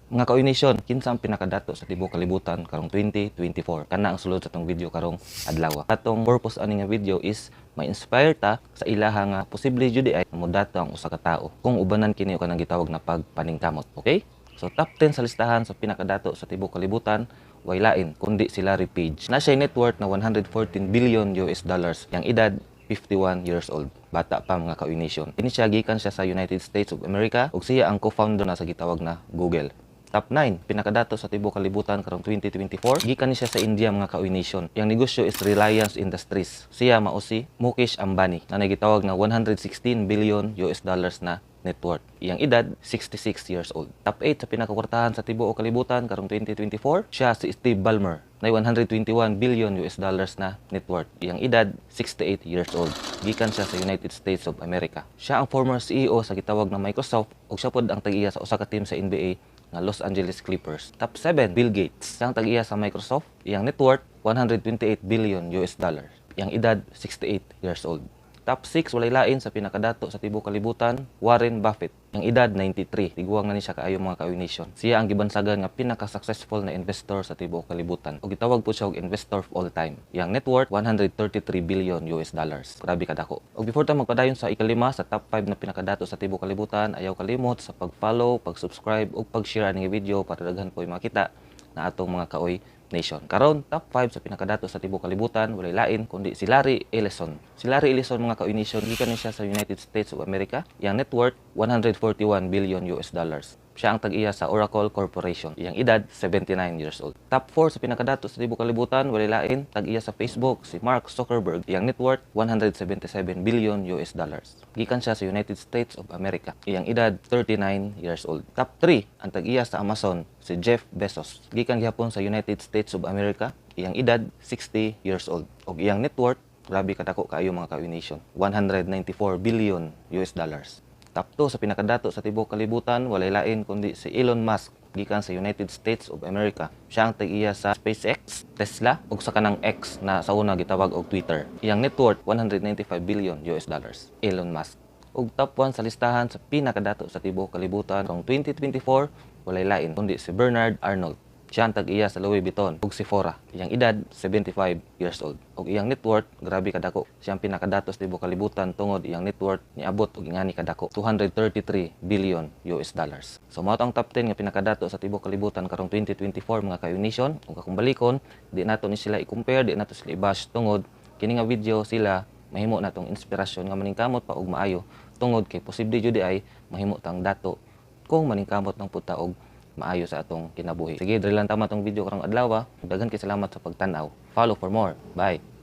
Mga ka-Oy Nation, kinsa ang pinakadato sa tibuok kalibutan karong 2024? Kana ang sulod sa atong video karong adlaw. Atong purpose ani nga video is ma-inspire ta sa ilaha nga posible jud ay modato ang usa ka tawo kung ubanan kini og kanang gitawag na pagpaningkamot. Okay? So top 10 sa listahan sa pinakadato sa tibuok kalibutan, way lain kundi si Larry Page. Na siya net worth na 114 billion US dollars. Yang edad, 51 years old. Bata pa, mga ka-Oy Nation. Kini siya, gikan siya sa United States of America ug siya ang co-founder na sa gitawag na Google. Top 9, pinakadato sa tibuok kalibutan karong 2024, gikan ni siya sa India, mga ka-Oy Nation. Yang negosyo is Reliance Industries. Siya mao si Mukesh Ambani na gitawag na 116 billion US dollars na net worth. Iyang edad, 66 years old. Top 8 sa pinakakwartahan sa tibuok kalibutan karong 2024, siya si Steve Ballmer na 121 billion US dollars na net worth. Iyang edad, 68 years old. Gikan siya sa United States of America. Siya ang former CEO sa gitawag na Microsoft ug siya pod ang tag-iya sa usa ka team sa NBA nga Los Angeles Clippers. Top 7, Bill Gates. Siya ang tag-iya sa Microsoft. Iyang net worth, 128 billion US dollars. Iyang edad, 68 years old. Top 6, walay lain sa pinakadato sa tibuok kalibutan, Warren Buffett. Ang edad, 93. Tiguang na ni siya kaayo, mga ka-Oy Nation. Siya ang gibansagan nga pinaka-successful na investor sa tibuok kalibutan. Ug gitawag po siya og investor of all time. Iyang net worth, 133 billion US dollars. Grabe kadako. Ug before ta magpadayon sa ikalima sa top 5 na pinakadato sa tibuok kalibutan, ayaw kalimot sa pag-follow, pag-subscribe ug pag-share ani nga video para daghan po makita na atong mga ka-Oy Nation. Karon, top 5 sa pinakadato sa tibuok kalibutan, walay lain kundi si Larry Ellison. Si Larry Ellison, mga ka-Oy Nation, gikan ni siya sa United States of America. Iyang net worth, 141 billion US dollars. Siya ang tag-iya sa Oracle Corporation. Iyang edad, 79 years old. Top 4 sa pinakadato sa tibuok kalibutan, walay lain, tag-iya sa Facebook, si Mark Zuckerberg. Iyang net worth, 177 billion US dollars. Gikan siya sa United States of America. Iyang edad, 39 years old. Top 3, ang tag-iya sa Amazon, si Jeff Bezos. Gikan gihapon sa United States of America. Iyang edad, 60 years old. Og iyang net worth, grabe kadako kaayo, mga ka-Oy Nation, 194 billion US dollars. Top 2 sa pinakadato sa tibuok kalibutan, walay lain kundi si Elon Musk, gikan sa United States of America. Siya ang tag-iya sa SpaceX, Tesla ug sa kanang X na sa una gitawag og Twitter. Iyang net worth, 195 billion US dollars. Elon Musk. Ug top 1 sa listahan sa pinakadato sa tibuok kalibutan karong 2024, walay lain kundi si Bernard Arnault. Siya ang tag-iya sa Louis Vuitton ug Sephora. Iyang edad, 75 years old. Ug iyang net worth, grabe kadako. Siya ang pinakadato sa tibuok kalibutan tungod iyang net worth niabot og ingani kadako, 233 billion US dollars. So mao ang top 10 nga pinakadato sa tibuok kalibutan karong 2024, mga ka-Oy Nation. Ug akong balikon, di nato ni sila i-compare, di nato sila i-bash tungod kini nga video, sila mahimo natong inspirasyon nga maningkamot pa og maayo tungod kay posible jud ay mahimo tang dato kung maningkamot lang pud ta og maayo sa atong kinabuhi. Sige, diri lang tama tong video karong adlaw. Daghan kay salamat sa pagtan-aw. Follow for more. Bye.